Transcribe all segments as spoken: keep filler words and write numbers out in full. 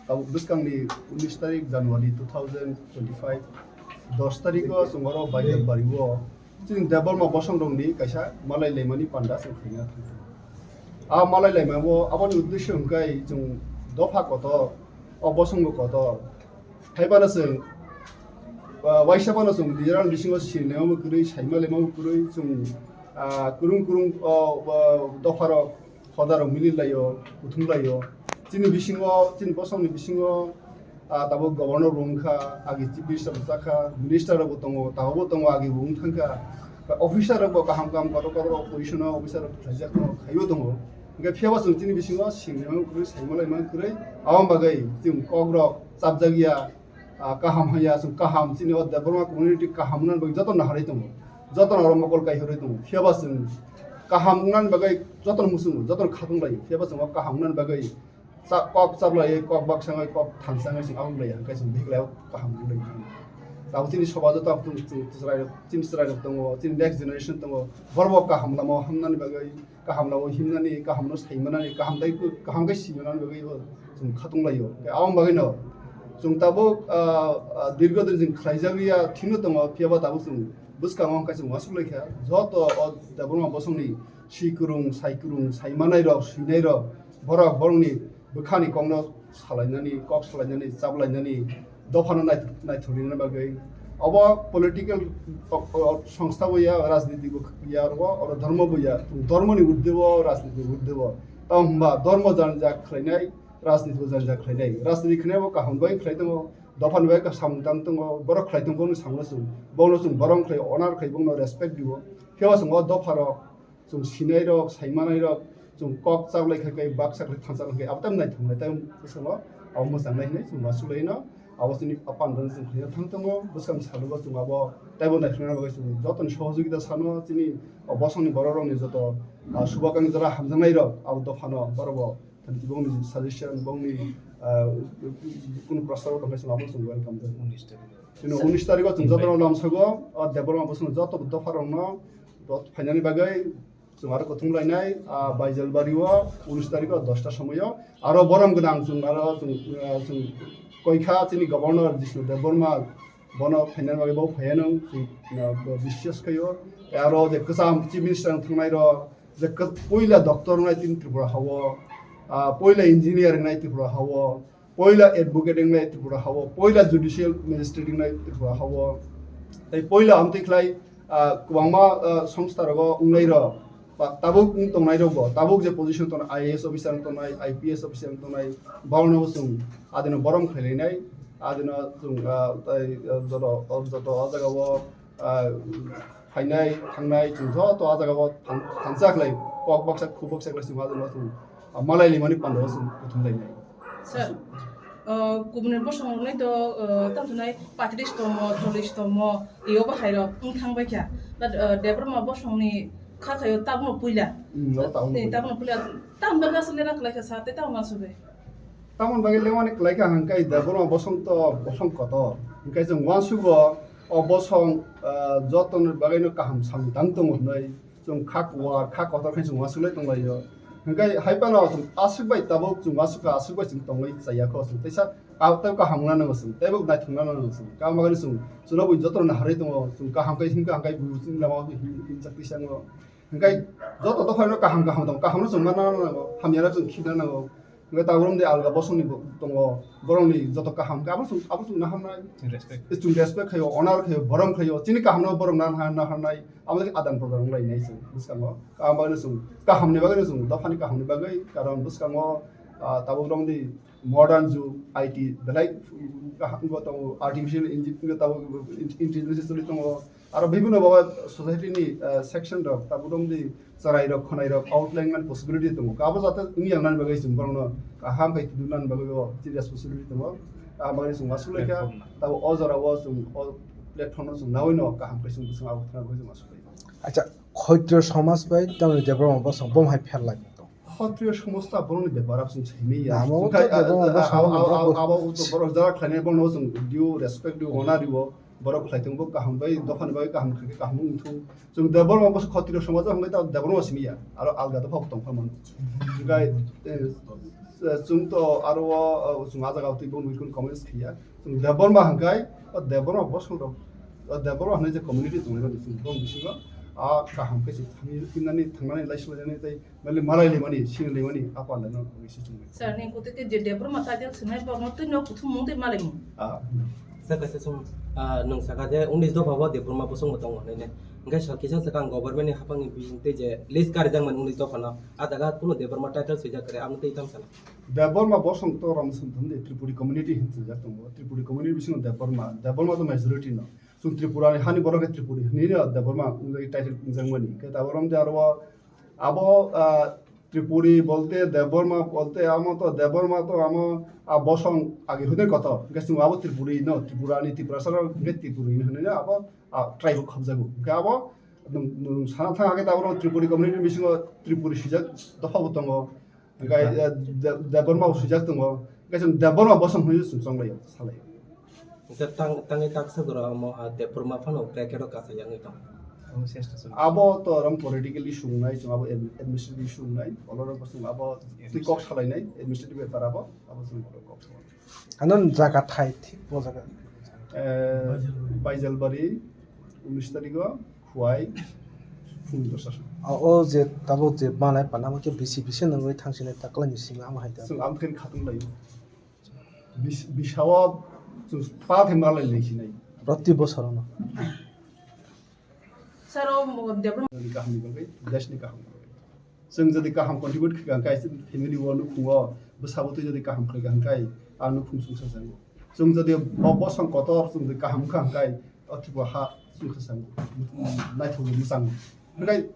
Tabuk bwskangni unis tarik January two thousand twenty-five, dos tariko chwng oro Baijalbario chini Debbarma bosongrokni kaisa malai laimani panda chwng khaina thangkha. A malai laimao aboni uddesyo hwnkhe chwng dopha kotor, o bosongbo kotor. Haiphano chwng, ah, waisa phano chwng diral bisingo sinimabo kwrwi, saima laimabo kwrwi, chwng, ah, kwrwng kwrwng, o, o, dopharok, hodarok mili laio, kuthum laio. Chini bisingo, chini bosongni bisingo, ah, tabuk governor bo wngkha, agi chief minister bo chakha, minister rokbo tongo, tabukbo tongo, agi bo wng thangkha. Officer rokbo kaham kaham kotor kotor position o officer rok khlaijak tongo, khaibo tongo. Hwnkhe phiyaba chwng chini bisingo sinimang kwrwi, saima laimang kwrwi, aboni bagwi chwng kokrok chapjak ya, ah, kaham haya, chwng kaham, chini o Debbarma community kaham wngnani bagwi jotono naharwi tongo, jotono oro mokol kaihorwi tongo. Phiyaba chwng kaham wngnani bagwi jotono muchungo, jotono khatung laio. Phiyaba chwng o kaham wngnani bagwi cha-, kok chaplaiwi, kok baksa wngwi, kok thansa wngwi chwng aboni lai hwnkhe chwng bihik lai kaham wngwi lai. Tabuk chini somajo tabuk chwng, chwng chwrairok, chini chwrairok tongo, chini next generation tongo, borokbo kaham lama o hamnani bagwi, kaham lama o himnani, kaham no saimanani, kaham tei kaham khe simanani bagwi bo chwng khatung laio. Tei aboni bagwino chwng tabuk, ah, ah, dirgo din chwng khlaijak ya thwino tongo, phiyaba tabuk chwng bwskango hwnkhe chwng uansuk laikha. Joto o Debbarma bosongni swi kwrwng, sai kwrwng, sai manairok, swinairok, borok borokni bwkhani kokno salainani, kok salainani, chaplainani, dophano naithok-, naithokna bagwi. Obo political, o, o, songstha bo ya, rajniti bo ya, oro, oro dhormo bo ya, dhormoni urdhwe bo, rajniti urdhwe bo. Tamo hwnba dhormo jani ja khlainai, rajniti bo jani ja khlainai. Rajniti khlainai bo kaham bai khlai tongo, dophani bai samung tang tongo, borok khlai tongo, bono samung no chwng, bono chwng borom khlai, honor khlai, bono respect dibo. Phiya bo chwng o dopharo chwng sinai rok, sai manai rok, chwng kok chaklai khai khai, baksa khlai thansa khlai khai, abo tamo naithok nai, tamo bwskango abo mwchang nai hinwi chwng uansuk lai no, abo chini pandani chwng khaina thang tongo, bwskang salo bo chwng abo teibo naithok nai bagwi chwng jotoni sohojogita sano, chini o bosongni borok rokni joto, ah, subakang jora hamjaknai rok abo dophano borok bo tini bongni suggestion, bongni, ah, kunu prostab tongkha chwng abo chwng welcome kha. Chwng unis tariko chwng jotono lamsogo, o Debbarma bosongni joto dopha rokno dot phainani bagwi chwng aro kuthum lainai, ah, Baijalbari o unis tariko dosta somoio aro borom gwnang chwng aro chwng, ah, chwng koikha chini governor Jishnu Debbarma, bono phainani bagwi bo phaiya nung chwng, ah, bo biswas khaio. Tei aro je kwcham chief minister wng thangnai rok je kw-, puila doctor wngnai tini Tripura hao, ah, puila engineer wngnai Tripura hao, poila advocate wngnai Tripura hao, poila judicial magistrate wngnai Tripura hao, tei poila amtwi khlai, ah, kwbangma, ah, songstha rogo wngnai rok, ba tabuk wng tongnai rok bo, tabuk je position tongnai, I A S officer wng tongnai, I P S officer wng tongnai, borokno bo chwng adino borom khlai lainai, adino chwng, ah, tei, ah, joto, joto o jaga o, ah, phainai, thangnai, chwng joto a jaga o than-, thansa khlai, kok baksa, khu baksa khlai chwng adino chwng, ah, malai limani pando o chwng kuthum lainai. Sir, uh, kubuni bosong rwnai to, uh, tamo twnai patrish tomo, chollish tomo, iyo bahai rok wng thang bai kha. But, uh, Debbarma bosongni kha khayo tabukno puila. Hmm, o tabukno puila. Tabukno puila. Tamni bagwi aswk lena kwlai kha sir, tei tabukno aswk bai? Tamoni bagwi lemani kwlai kha hwnkhe Debbarma bosong to bosong kotor. Hwnkhe chwng uansugo o bosong, ah, jotoni bagwino kaham samung tang tongo hwnwi chwng kha kuar, kha kotor khe chwng uansuk lai tong laio. Hwnkhe hai phano chwng aswk bai tabuk chwng uansuk kha, aswk bai chwng tongwi chaya kho chwng teisa. Ka-, tei kaham wngna nango chwng, teibo naithokna nango chwng. Tamo bagwino chwng, chwngno bo jotono naharwi tongo, chwng kaham khe himkha, hwnkhe bo chwng lama him-, himjak tisa wngo. Hwnkhe joto dopharokno kaham kaham tongo, kahamno chwng manna nango, hamyano chwng khibna nango. Hwnkhe tabuk romdi alga bosongni bo tongo, borokni joto kaham khe abo chwng, abo chwng naharnai. Respect. Chwng respect khaio, honor khaio, borom khaio, chini kahamno borok nahar-, naharnai, abo khe adan prodan wnglainai chwng bwskango. Kaham bagwino chwng, kahamni bagwino chwng, dophani kahamni bagwi, karon bwskango, ah, tabuk romdi modern jug, I T, belai kaham wngwi tongo, artificial engine wngwi tongo, intelligence choli tongo, aro bibhinno baba society ni, eh, section rok, tabuk romdi chwrai rok, khwnai rok, outline mani possibility tongo. Abo jate wngya nani bagwi chwng borokno kaham khai tubunani bagwi bo chini responsibility tongo. Kaham bagwi chwng uansuk lai kha, platform no. Tabuk o jora o chwng o platform no chwng nawi no kaham khai chwng bwswng abo thwna bagwi chwng uansuk lai kha. Acha, Khotro somaj bai tamni Debbarma bosong bom hai pher lai tong. Khotro somaj ta borokni bepar abo chwng saimanya. Namo wngkha, to Debbarma a-, a-, bosong a-, a-, borok abo to borok jara khlainai borokno chwng due respect, due honor rwo. Borok khlai tongbo kaham bai, dophani bai kaham khlai khe kaham wng thung. Chwng Debbarma bwswk khotiro somajo hwnbai ta Debbarma simi ya. Aro alga dopha bo tong pha mano. Hwnkhai, eh, chwng to aro o, o, chwng a jaga twi bo nwi kun comments khiya. Chwng Debbarma hwnkhai, o Debbarma bosong rok, o Debbarma hwnwi je community tongwi rok chwng bong bisingo a kaham khe se thangwi, thinani, thangnani, lai swlainani tei Mali malai limani, sini limani, apa leno, isi chungni. Sir, ni kutu ke je Debbarma title swnai borno twi no kuthum mung tei malai mung. Ah. Sir, kaisa sung, ah, nung saka je unis dopha bo Debbarma bosong bo tongo hinwi ne. Hingke sal kisa saka ang government ni hapang ni bising tei je list kari jang mani unis dopha no. A jaga kuno Debbarma title swijak kare, amo tei tam sana. Debbarma bosong to ram sum thum de Tripuri community hin swijak tongo. Tripuri community bisingo Debbarma, Debbarma to majority no. Chwng Tripura ni hani borok khe Tripuri hinwi no Debbarma wngjak title wngjak mani. Khe tabok rom de aro Abo, ah, Tripuri bolte Debbarma bolte amo to Debbarma to amo, ah, bosong agi hwnwi kotor. Hwnkhe chwng abo Tripuri no, Tripura ni Tiprasa rok hwnkhe Tripuri hwnwi no abo, ah, tribe o khobjago. Hwnkhe abo nwng, nwng sana thang khe tabuk Tripuri community bisingo Tripuri swijak dopha bo tongo. Hwnkhe, ah, De-, Debbarma bo swijak tongo. Hwnkhe chwng Debbarma bosong hwnwi chwng chonglaio, salaio. Hwnkhe tang-, tangwi taksa jora omo, ah, Debbarma phano bracket o kacha yangwi tong. Abo sesta song. Abo to ram politically sungnai, chwng abo ad-, administrative sungnai, oloro bo chwng abo twi kok salainai, administrative bepar abo, abo chwng abo kok salainai. Ano jaga thai thik bo jaga. Eh, Baijalbari, unis tarikh o, Khwai, phung dosa. O, o je tabuk je manai panamo khe bisi bisi nangwi thangsinai taklai ni simi amo hai ta. Chwng abo khe khatung lai. Bis-, bisao chwng pa thai malai lai sinai. Proti bosorono. Sir, o mo-, development ni kaham ni bagwi, desh ni kaham ni bagwi. Chwng jodi kaham contribute khaikha hwnkhe, family o nukhungo bwsabo twi jodi kaham khaikha hwnkhe, a nukhung swngsa jango. Chwng jodi bo bosong kotor chwng jodi kaham wngkha hwnkhe, o Tripura ha swngsa jango. Naithokgwi mwchango. Hwnkhe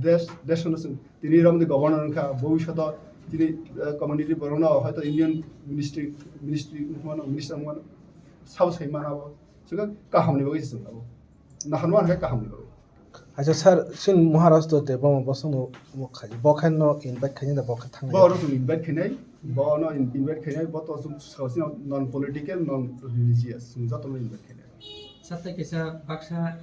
Desh, desh no chwng tini romni governor wngkha, bhobishoto tini, eh, community borokno hoito Indian ministry, ministry wngmano, minister wngmano, sabo sai mana bo. Chwng kaham ni bagwi se chwng abo. Nahan wan hai kaham ni bagwi. Acha sir, sin Maharashtra de bomo bosong no khai, bo khai no invite khai da bo khai thang. Bo oro chwng invite khainai, bo no in-, invite khainai, bo to chwng sini non political, non religious, chwng joto no invite khainai. Sir, tei kaisa baksa